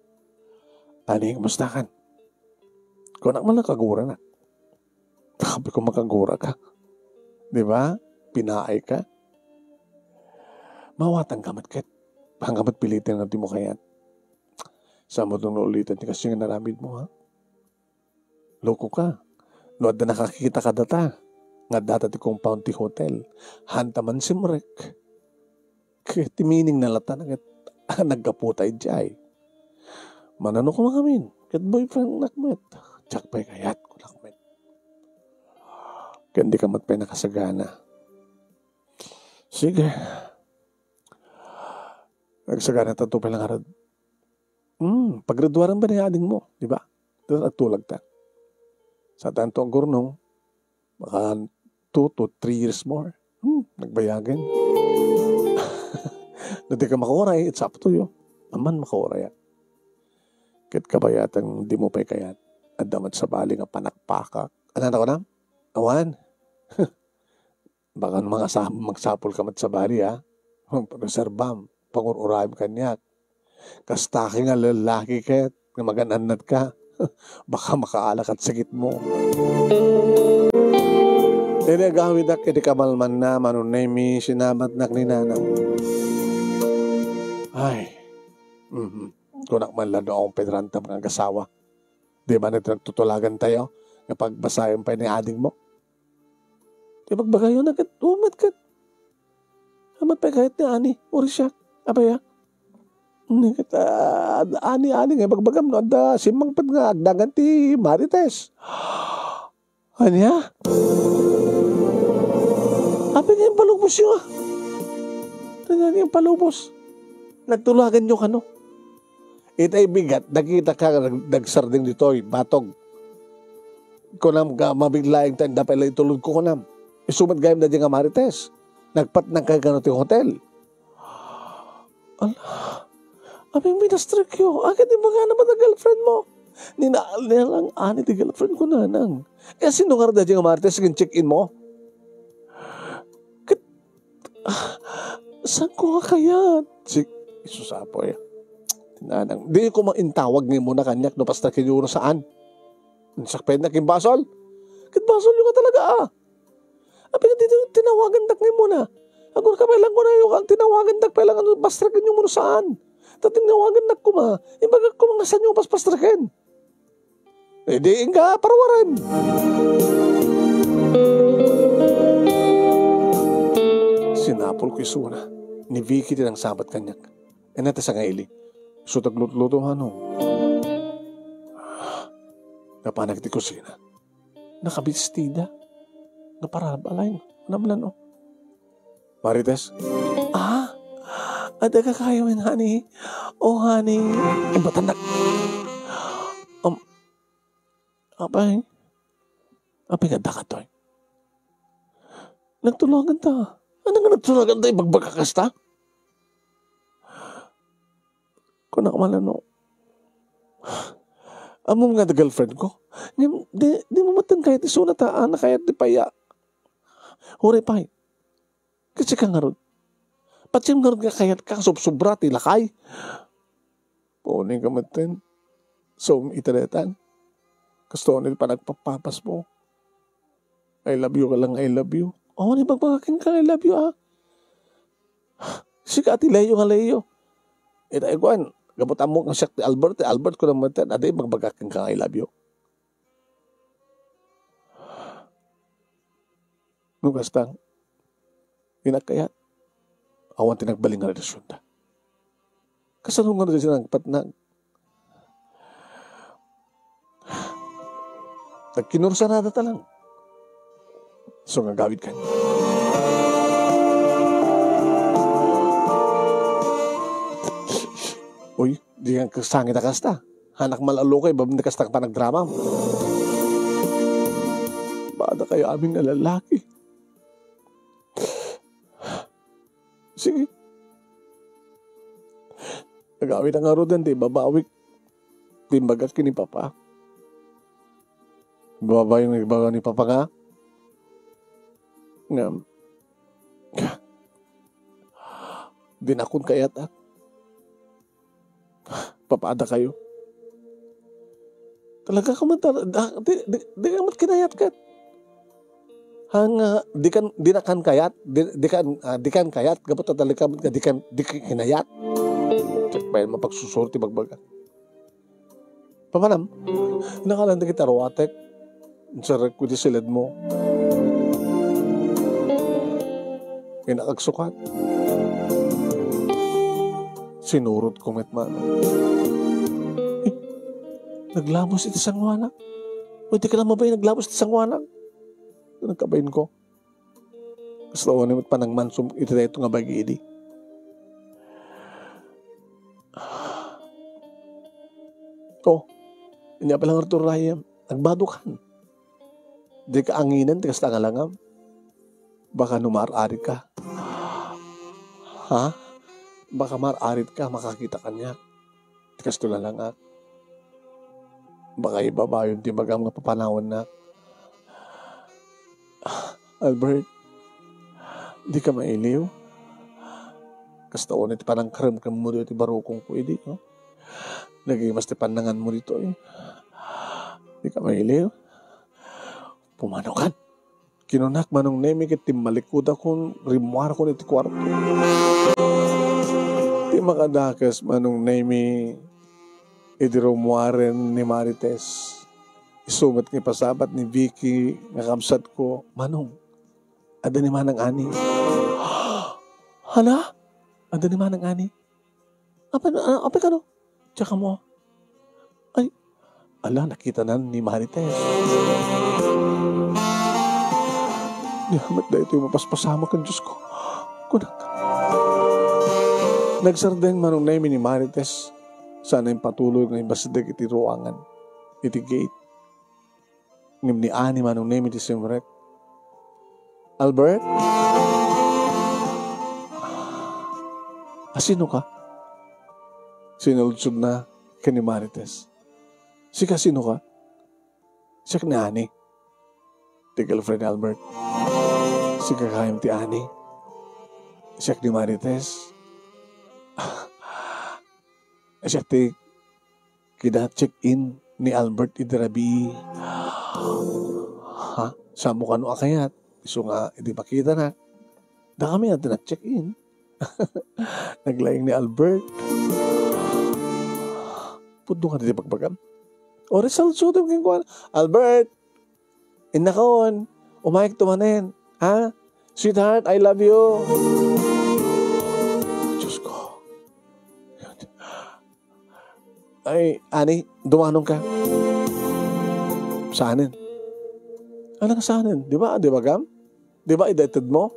Ani, kumusta kan? Kunak man lang kagura na. Sabi ko, makagura ka. Di ba? Pinaay ka. Mawatan ka met ket. Saan ka met piliten nga di mo kayat. Saan mo itong naulitan ti kasi nga naramid mo, ha? Loko ka. No adda nakakita kadata, nga addata ti compound ti hotel, haanta man simrek. Ket ti meaning na latta na ket naggaputa idiay. Manano koma ngamin, ket boyfriend nak met. Diak pay kayat, kunak. Ken dika met pay nakasagana. Sige. Nagsagana ta to pay la ngarud. Hmm, paggraduaren ba ni adingmo, di ba? Tapos agtulagta. Sa tanto agurnong, baka two to three years more. Hmm, nagbayagen. No di ka makauray, it's up to you. Aman makauray. Ket kabayatan, di mo pay kayat. Adda met sabali nga panakpakak. Ano na ko na? Awan. Baka no mangasam-, magsapul ka met sabali, ha? Pagreserbam, pangur-urayem kaniak. Kasta ka nga lalaki ket, nga magan-annat ka. Baka makaala kat sakit mo. Iti agawidak iti kamalmanna, Mano Nemi, sinamatnak ni Nanang. Ay, mhm. Kunak man la no awan pay rantam nga agasawa. Di ba nagtutulagan tayo? Nga pagbasayan pay ni ading mo? Ti bagbagayo na ket, umet ket. Amat pay kayat ni ani, uri siya. Apay a? Ni ket, ah, ani, ani nga bagbagam no adda simmangpet nga agdangan ti Marites. Ania? Apay nga impalubos yo, ah? Ania nga impalubos? Nagtulagan yo kano? Itay bigat, nakita ka nag-, nagsardeng ditoy, batog. Kunam ka, mabiglaeng ta, dapay la itulod ko, kunam. Isu met gayam daydi nga Marites. Nagpatnang kay kano ti hotel. Ala, apay nga minastrek yo? Akin di ba nga naman ang girlfriend mo? Ninaal niya lang ani ti girlfriend ko, Nanang. Eh, sino nga daydi nga Marites nga check-in mo? Ket, ah, saan ko nga kayat? Si, Sus, Apo, eh. Nanang, di ko maintawag nga muna kaniak no pastreken yo no saan. Sakpen na kin basol. Ket basol yo nga talaga, ah. Apay nga di tinawagandak nga muna. Agor ka pay lang kuna yo, ang tinawagandak pay lang ano, pastreken yo no saan. Ta tinawagandak kuma, imbagak kuma nga saan yo paspastreken. Eh, di inka, paruwaren. Sinapol ko isuna. Ni Vicky ti nangsabat kaniak. Ania ti sangaili? Isu ti aglutluto, ano? Napanak ti kusina. Nakabistida. Nga para balay. Namlan, oh. Marites? Ah? Adda ka kayo, honey? Oh, honey. Imbatan na. Um, apay? Apay nga dakatoy? Nagtulagan ta. Ano nga nagtulagan ta? Ibagbagak kasta? Kunak man, ano? Ammom nga da girlfriend ko? Ngem, di, di mo maten kayat isuna ta, ana kayat di paya. Uray pay. Kasi ka ngarud. Patsim ngarud nga kayat ka, subsubra ti lakay. Puning ka maten. So, itadetan. Kasto ni panagpapapas mo. I love you ka lang, I love you. Oh, ni bagbagakin ka, I love you, ah. Sika ti Leo nga Leo. Ita ikuan, gabut ammo nga siak ti Albert, ti Albert ko naman tan, adi, magbagakin ka, I love you. No kasta, inakayat, awan ti nagbalin nga relasyonda. Kasano nga nagsinangpatnag? Nagkinursanada ta lang. So nga gawid kan. Uy, di nga kasangit a kasta. Anak mal-alukay, babin kasta ka pa nagdrama. Bada kayo amin nga lalaki. Sige. Agawid ang arudan, di babawik. Di bagak kini papa. Babayo nga ibaga ni papa nga. Nga. Di na kun kayat, ah. Papaada kayo. Talaga ka man tal-, da-, di, di, di ka man kinayat kat. Hanga, di kan, di na kan kayat, di, di kan, ah, di kan kayat, gapu ta talaga ka man, di kan, di ka kinayat. Check pa yan, mapagsusurti bagbaga. Papanam, nakalan da kita ruwatek. Sarek ko di silid mo. Inakagsukat. Sinurot ko met man. Eh, naglabos iti sanguanak. Pwede ka lang mabay, naglabos iti sanguanak. Nagkabain ko. Kasta unay met panangmansom iti dayto nga bagidi. Oh, ania pay lang, Arthur Ryan, nagbadokan. Dika anginen ti kasta nga langam. Baka no mar-arit ka. Ha? Baka mar-arit ka, makakita kaniak. Ti kasto nga langak. Baka ibabayon ti bagam nga papanawannak. Albert, di ka mailiw? Kasta unay ti panangkaremkemmo ditoy barukongko idi, no? Nagimas ti pannanganmo ditoy. Di ka mailiw? Pumanaw kan. Kinunak, Manong Nemi, ket timmalikudakon, rimmuarakon iti kuarto. Ti makadakes, Manong Nemi, idi rummuaren ni Marites. Isu met nga ipasabat ni Vicky nga kabsatko, "Manong, adda ni Manang Ani." "Hala? Adda ni Manang Ani? Apay, a-, apay kano? Diak ammo." "Ay, ala, nakitanan ni Marites." "Ania met daytoy mapaspasamak ken Diosko," kunak. Nagsardeng, Manong Nemi, ni Marites. Sana impatuloy nga imbasdek iti ruangan, iti gate. Ngem ni Ani, Manong Nemi, ti simrek. "Albert? Asino ka?" Sinaludsodna ken ni Marites. "Sika, sino ka?" "Siak ni Ani, ti girlfriend ni Albert." "Sika gayam ti Ani?" "Siak ni Marites. Siak ti kina-check-in ni Albert idi rabii." "Ha? Saanmo kano a kayat? Isu nga idi makitanak, dakami a ti nag-check-in." Naglaing ni Albert. "Pudno nga ti bagbagam?" O, risalsodem kenkuana. "Albert! Innakon, umayekto manen, ha? Sweetheart, I love you." Diosko. "Ay, Ani, dumanon ka." "Saanen?" "Alang saanen? Di ba, di ba, gam? Di ba, idated mo?"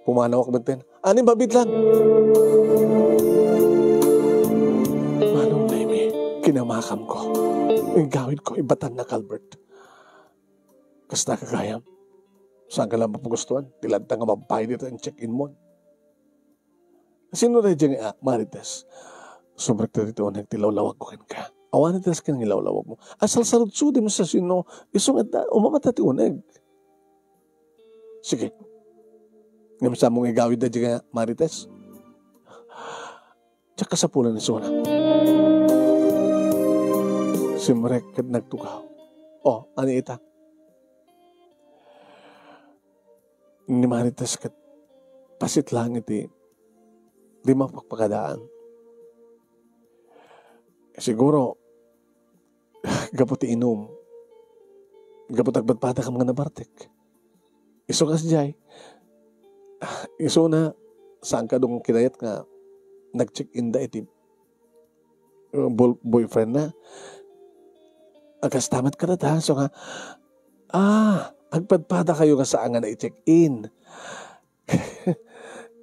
Pumanawak metten. "Ani, mabitlang." "Manong Nemi, kinamakam ko. Iggawid ko, ibatannak, Albert." "Kasta ka gayam. Saan ka lang mapagustuan? Ti lanta nga mabayad iti check-in mo." "Sino daydiay nga Marites?" "Sumrekta ditoy uneg ti lawlawagko kenka." "Awan iti nasken nga ilawlawagmo." "Ay, salsaludsodem sa sino. Isu nga adda, umamata ti uneg." "Sige. Ngem saanmo nga igawid daydiay nga Marites?" "Diak kasapulan isuna." Simrek ket nagtugaw. O, ani ita? Ni Marites ket pasit lang iti di mapagpagadaan. Siguro, gapu ti inum, gapu ti agpadpadakam nga nabartek. Isu kasdiay, isuna, saan kano kinayat nga nag-check-in da iti, uh, bol-, boyfriend na. Agkasta met kadata, so nga, ah, agpadpadakayo nga saan nga nai-check-in.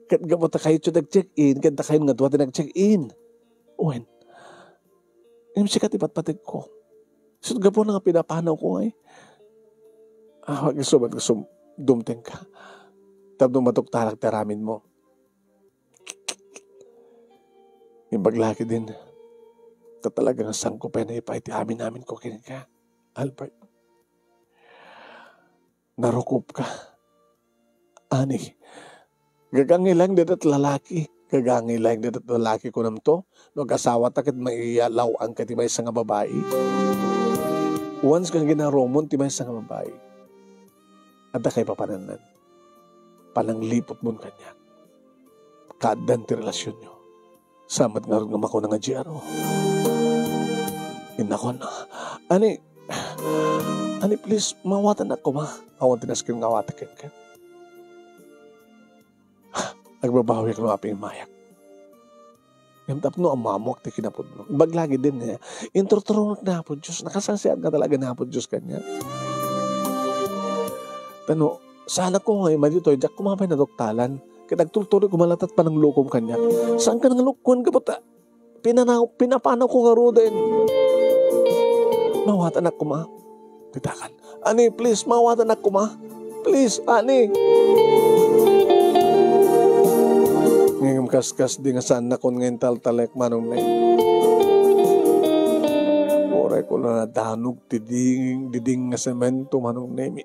Ket gapu ta kayatyo nag-check-in, ket dakayon nga dua ti nag-check-in. Wen, ngem sika ti patpategko. Isut' gapuna nga pinapanawko ngay. Ah, isu met nga sum-, dumtengka. Tapno matuktarak ti aramidmo. Imbag la ketdin, ta talaga nga sangko pay naipaay ti amin-aminko kenka, Albert. Narukopka. Ani, gagangi laeng dayta ti lalaki. Gagangi laeng dayta ti lalaki, kunamto? No agasawata ket maiyalaw-anka ti maysa nga babai. Once nga ginarumon ti maysa nga babai, adda kaipapanannan. Panangliputmon kaniak. Kaaddan ti relasionyo. Saan met ngarud nga makuna nga G R O? Innakon, "Ani, ani, please, maawatan koma." Awan ti nasken nga awatek kenka. Agbabawiak no apay immayak. Ngem tapno ammoak ti kinapudno. Imbag la ketdin nga, inturturongen ni Apo Dios. Nakasaksian nga talaga ni Apo Dios kaniak. Tano, saan ko nga ima ditoy, diak koma pay naduktalan. Ket agtultuloy koma latta ti pananglukom kaniak. Saan ka nanglukkuan, gapu ta pinanaw-, pinapanawko ngaruden. Mawat anak koma. Titakan. Ani, please, mawat anak koma. Please, ani. Ngem kaskas di nga saannakon nga intaltalek, Manong Nemi. Uray ko la nadanog ti ding, diding nga semento, Manong Nemi.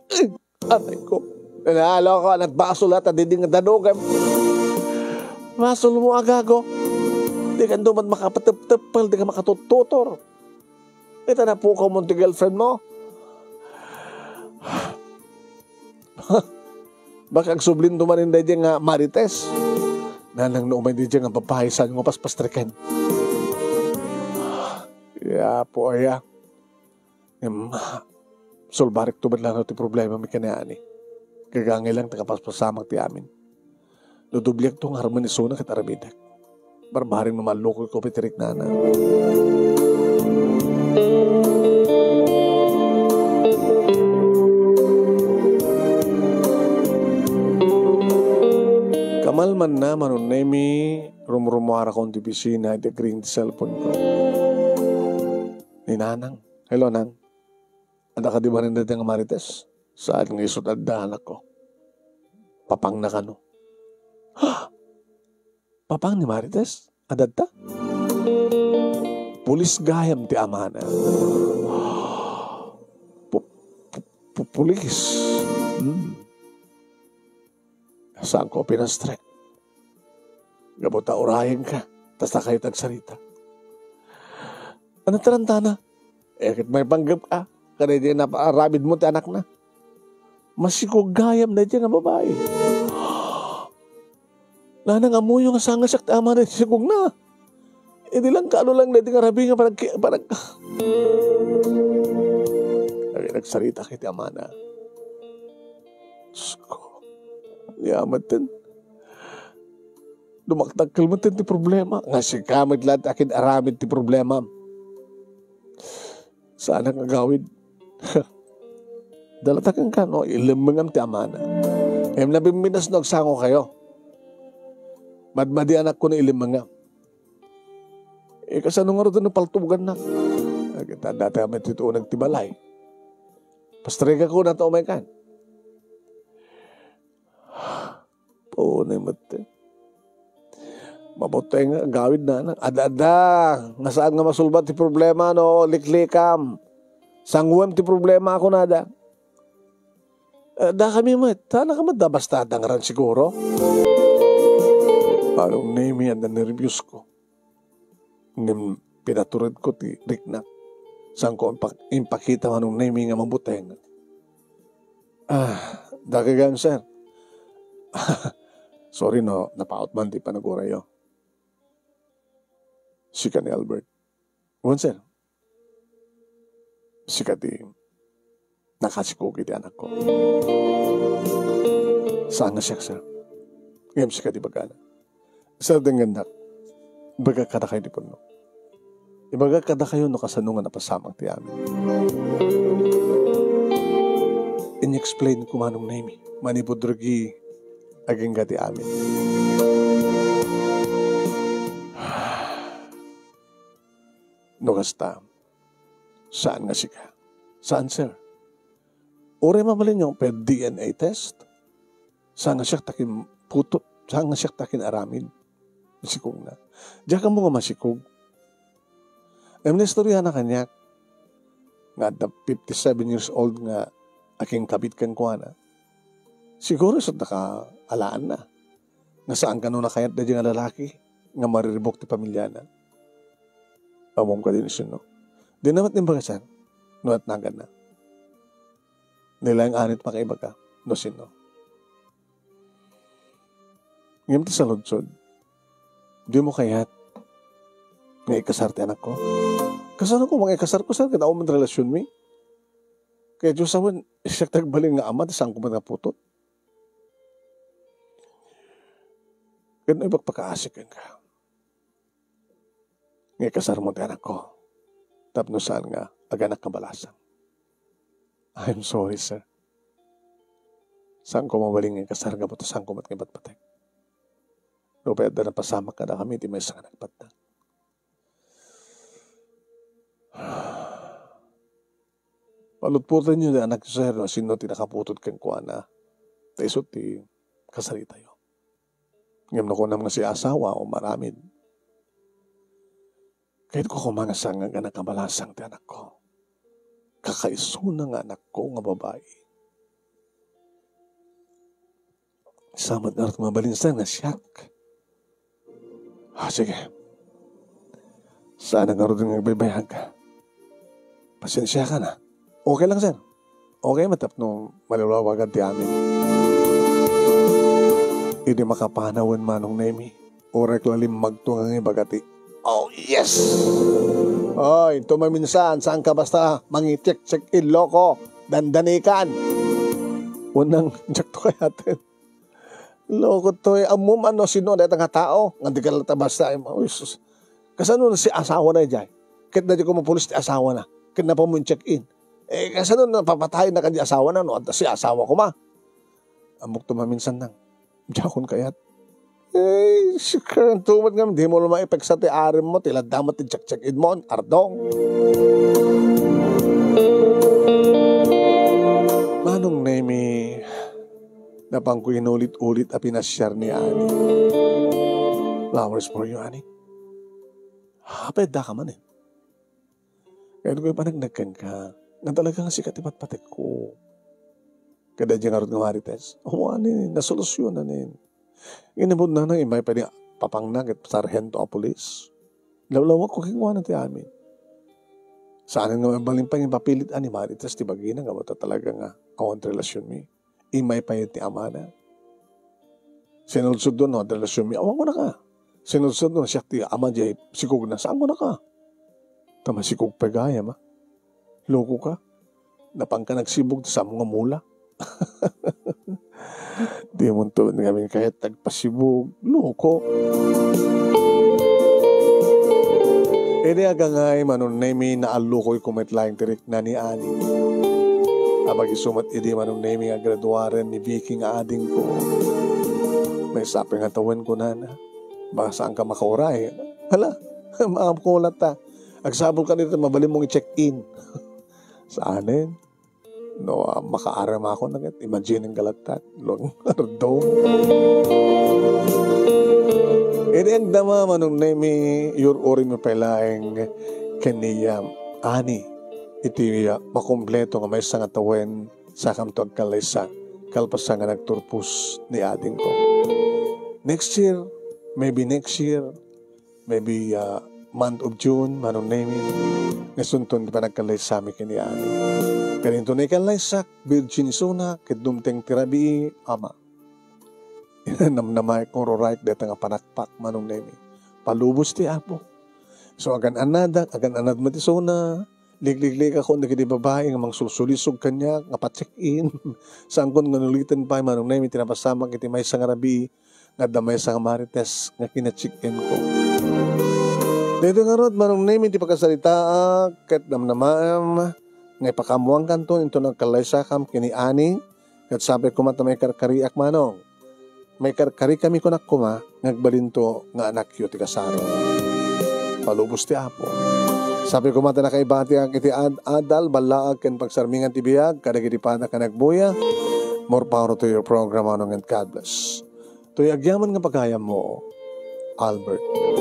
Aray ko. Naloko, nagbasol ata diding nga danogem. Basol mo, agago. Di ka duman makapateptepel, di ka makatuttutor. Ita napukaw mo ti girlfriend mo. Baka agsublin duman inday di nga marites. Nanang no umay di nga babae, saan nga paspastrekan. Ya, po, aya. Em, sulbarek to met laeng ti problema mi kaniani. Gagangay lang ta kapaspasamak ti amin. No dubliak to nga armen isuna ket aramidek. Barbareng no mallukoy ko pay ti riknana. Kamalmanna, Manong Nemi, rumrumuarakon ti opisina, iti agring ti cellphone ko. Ni Nanang. Hello, Nang. Adda kadi manen dayta nga marites? Saan nga isut adda, anakko? Papangna kano? Papang ni marites? Adda ta? Pulis gayam ti amana. Pu-, pu-, pu-, pulis. Hmm. Saanko pinastrek. Gapu ta urayenka, ta sakayo ti agsarita. Ano tarantana? Eh, ket maipanggep ka, kadaydi napaaramid mo ti anakna. Masikog gayam daydi nga babai. Nanang, ammoyo nga saan nga siak ti ama daydi sikogna. Idi lang kaano lang daydi nga rabii nga panag-, panag-, Nagsaritaka iti amana. Diyos ko, ni amaten. Dumakdakkel met ti problema. Nga sika met laeng ti akin-aramid ti problema. Saanak nga agawid. Dalataken ka, no? Ilemmengam ti amana. Em, nabimbinas no agsango kayo. Madmadianakko no ilemmengam. Eh, kasano ngarud no paltugannak? Agita dati amin ti tuunag ti balay. Pastrega ko na to, umay kan. Paunay met. Mabuti nga agawid na, na. Ada-ada. Nga saan nga masulbat ti problema, no? Liklikam. Sanguem ti problema ako na da. Eh, da kami met. Sana ka met da basta dangran siguro. Manong Nemi, adda nerbios ko. Ngem pinaturedko ti riknak. Saanko impak-, impakita, Manong Nemi, nga mabuteng. Ah, dagagam, sir. Sorry no, napaut man ti panagurayo. Sika ni Albert. Wen, sir. Sika ti nakasikog iti anakko. Saan nga siak, sir. Ngem sika ti bagana. Sir, denggendak. Ibagak kadakayo ti pudno. Ibagak kadakayo no kasano nga napasamak ti amin. In-explain ko, Manong Nemi, manipud rugi agingga ti amin. No kasta, saan nga sika? Saan, sir? Uray mabalinyo, pay D N A test? Saan nga siak takin putot? Saan nga siak takin aramid? Sikog na. Diak ammo nga masikog. Em, naistorya na kaniak nga adda fifty-seven years old nga akinkabit kenkuana. Siguro isut nakaalaan na. Nga saan kano nakayat daydi nga lalaki nga mariribuk ti pamiliana. Ammom kadi no sino? Di na met imbagasan no natnagan na. Ni laeng anit makaibaga no sino. Ngem ti saludsod, dimo kayat nga ikasar ti anakko? Kasano ko nga ikasar ko, sir, ket awan met relasionmi? Kaya Diyos awan, siak ti agbalin nga ama, ta saanko met nga putot. Ket no ipagpakaasi kenka nga ikasarmo ti anakko tapno saan nga aganak kabalasang. I'm sorry, sir. Saanko mabalin nga ikasar gapu ta saanko met nga ipatpatek. Nupay adda napasamak kadakami ti maysa nga nagpatnang. Palutpotenyo ti anakyo, sir, no sino ti nakaputod kenkuana. Ta isu ti kasaritayo. Ngem no kunam nga siasawa, umaramid. Kayatko koma nga sangag a nakabalasang ti anakko. Kakaisuna nga anakko nga babai. Samat ngarud mabalin, sir, nga siak. Ah, sige. Saan ngarud nga agbaybayag? Pasensiakan, ah. Okay lang, sir. Okay, matapno maliwliwagan ti amin. Idi makapanawen, Manong Nemi, uray la limmagto nga ibagati. Oh, yes! Oy, tumaminsan, saan ka basta mangicheck-check-in, loko? Dandanikan. Unang, diak to kayaten. Loko to, eh. Ammom no sino dayta nga tao nga di ka latta basta, eh, uy, sus. Kasano na ti asawana, eh, jay? Ket dayta koma pulis ti asawana. Ket napammo check-in. Eh, kasano napapatay na kadi asawana, no? Adda ti asawa koma. Ammok to maminsan nang. Diakon kayat. Eh, sikaranto met nga, di mo la maipeksa ti arim mo, ti ladda met ti check-check-in mo, Ardong. Manong Nemi, napanko inulit-ulit a pinasiar ni Ani. Flowers for you, Ani. Apay adda ka man, eh. Kayatko ipaneknek kenka nga talaga nga sika ti patpatekko. Kada di ngarud nga Marites, awanen, nasolusyonanen. Inamod na nang immay pay ni papangna ket sarhento a pulis. Lawlawagko kenkuana ti amin. Saanen nga mabalin pay nga ipapilit a ni Marites ti bagina nga ta talaga nga awan ti relasionmi. Immay pay ti amana. Sinulsudon no, adda relasionmi, awan kunaka. Sinulsudon no, siak ti ama di sikogna, saan kunaka. Ta masikog pay gayam, ah. Loko ka. Napanka nagsibog, ta saan nga mula. Di mo to ngamin kayat nagpasibog. Loko. Idi agangay, Manong Nemi, naallukoyko met laeng ti rikna ni Ani. Apag isu met idi, Manong Nemi, nga graduaren ni Vicky nga adingko. Maysa pay nga tawen, kunana. Baka saanka makauray. Hala, maamko latta. Agsapulka dita, mabalinmong i-check-in. Saanen? No, ah, makaaram ako na ket, imagine nga latta, luang Ardong. Idi agdama, Manong Nemi, iyur-urem pay laeng ken ni Ani iti, ah, makumpleto nga maysa nga tawen, sakamto agkallaysa, kalpasan nga nagturpos ni adingko. Next year, maybe next year, maybe, ah, month of June, Manong Nemi, nga isunton ti panagkallaysami ken ni Ani. Ken inton ikallaysak, virgin isuna, ket dumteng ti rabii, ama. Namnamaek nga ururayek dayta nga panakpak, Manong Nemi. Palubos ti Apo. So, agan-annadak, agan-annad met isuna, ligligligakon dagiti babai nga mangsulsulisog kaniak nga pa-check-in. Saankon nga uliten pay, Manong Nemi, ti napasamak iti maysa nga rabii, nga adda maysa nga Marites nga kina-check-in ko. Daytoy ngarud, Manong Nemi, ti pakasaritaak ket namnamaem nga ipakaammoankanto inton agkallaysakam ken ni Ani, ket sapay koma ta maikarkariak, Manong. Maikarkarikami, kunak koma, nga agbalinto nga anakyo ti kasaro. Palubos ti Apo. Sapay koma ta nakaibatiak iti ad-adal, ballaag ken pagsarmingan ti biag kadagiti padak nga nagbuya. More power to your program, Manong, and God bless. Toy agyaman nga pagayammo, Albert.